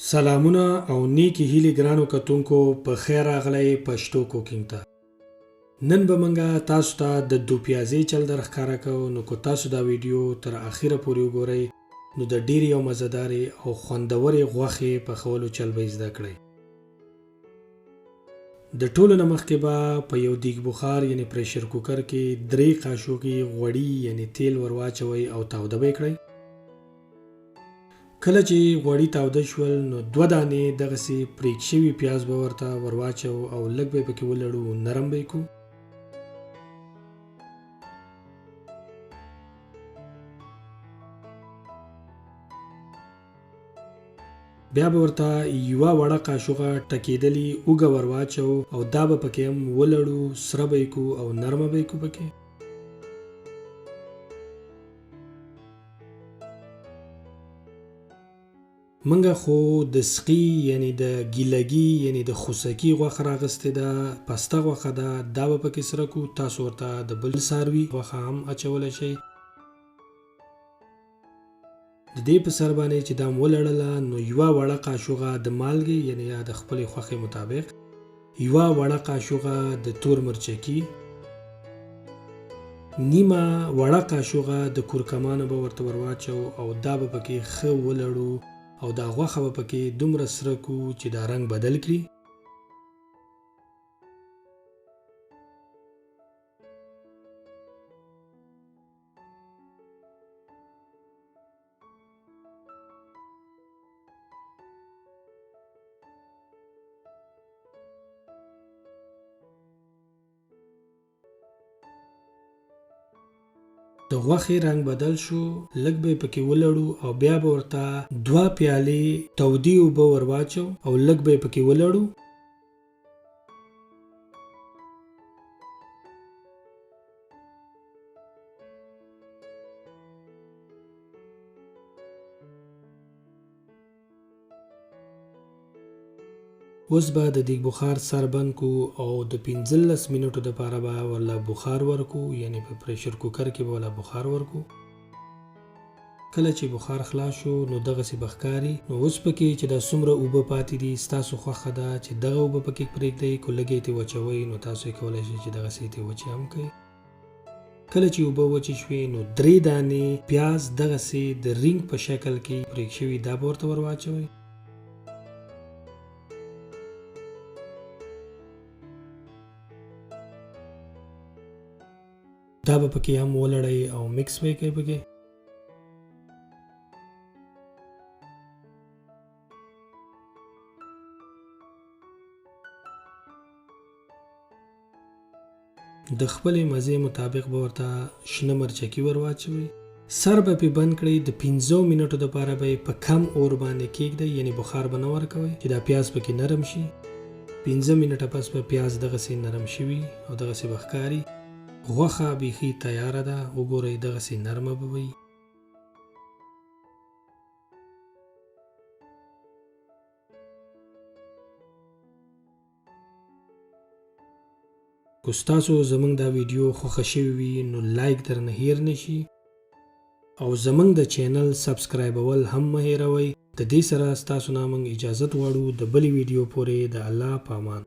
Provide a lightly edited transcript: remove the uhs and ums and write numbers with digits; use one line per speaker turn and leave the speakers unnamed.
سلامونه او نیکی هیلی ګرانو کتونکو، په خیر راغلی پښتو کوکینګ ته. نن به مونږه تاسو ته د دوپیازې چل در ښکاره کوو. نو که تاسو دا ویډیو تر اخیره پورې وګورئ، نو د ډېرې او مزهدارې او خوندورې غوښې پخولو چل به زده کړئ. د ټولو نه مخکې به په یو دیګ بخار یعنی پریشر کوکر کې 3 قاشوقې غوړي یعنی تیل ور واچوئ او تاوده به یې کړئ. کله چې غوړي تاوده شول، نو 2 دانې دغسې پریک شوي پیاز به ورته ور واچوو او لږ به یې پکې ولړو، نرم به یې کړو. بیا به ورته یوه وړه قاشوغه ټکېدلې اوږه ور واچوو او دا به پکې هم ولړو، سره به یې کړو او نرمه به یې کړو پکې. منګه خو د سقي یعنی د ګیلګي یعنی د خوسکي غوښه راغستې ده، پسته غوښه ده، دا به پکې سره کړو. تاسو ورته د بل څاروي غوښه هم اچولی شئ. د دې په سر باندې چې دا هم ولړله، نو یوه وړه قاشوغه د مالګې یعنی یا د خپلې خوښې مطابق، یوه وړه قاشوغه د تور مرچکي، نیمه وړه قاشوغه د کورکمانو به ورته ور واچوو او دا به پکې ښه ولړو او دا غوښه به پکې دومره سره کړو چې دا رنګ بدل کړي. د غوښې رنګ بدل شو، لږ به یې پکې ولړو او بیا به ورته 2 پیالې تودې اوبه ور واچوو او لږ به یې پکې ولړو. اوس به د دیګ بخار سر بند کو او د 15 منټو دپاره به ورله بخار ورکو، یعنی په پریشر کوکر کې به ورله بخار ورکو. کله چې بخار خلاص شو، نو دغسې به ښکاري. نو اوس پکې چې دا څومره اوبه پاتې دي، ستاسو خوښه ده چې دغه اوبه پکې پرېږدئ، که لږې یې ترې وچوئ، نو تاسو یې کولی شئ چې دغسې یې ترې وچې هم کړئ. کله چې اوبه وچې شوې، نو 3 دانې پیاز دغسې د رینګ په شکل کې پرېک شوي، دا به ورته ور واچوئ. دا به پکې هم ولړئ او مکس به یې کړئ پکې. د خپلې مزې مطابق به ورته شنه مرچکي ور واچوئ. سر به پې بند کړئ، د 5 منټو دپاره به یې په کم اور باندې کېږدئ، یعنی بخار به نه ورکوئ چې دا پیاز پکې نرم شي. 5 منټه پس به پیاز دغسې نرم شوي او دغسې به ښکاري. غوښه بیخي تیاره ده، وګورئ، دغسې نرمه به وي. که ستاسو زمونږ دا ویډیو خوښه شوې وي، نو لایک درنه هیر نشي او زمونږ د چینل سبسکرایبول هم مه هیروئ. د دې سره ستاسو نه موږ اجازت غواړو. د بلې ویډیو پورې د الله په امان.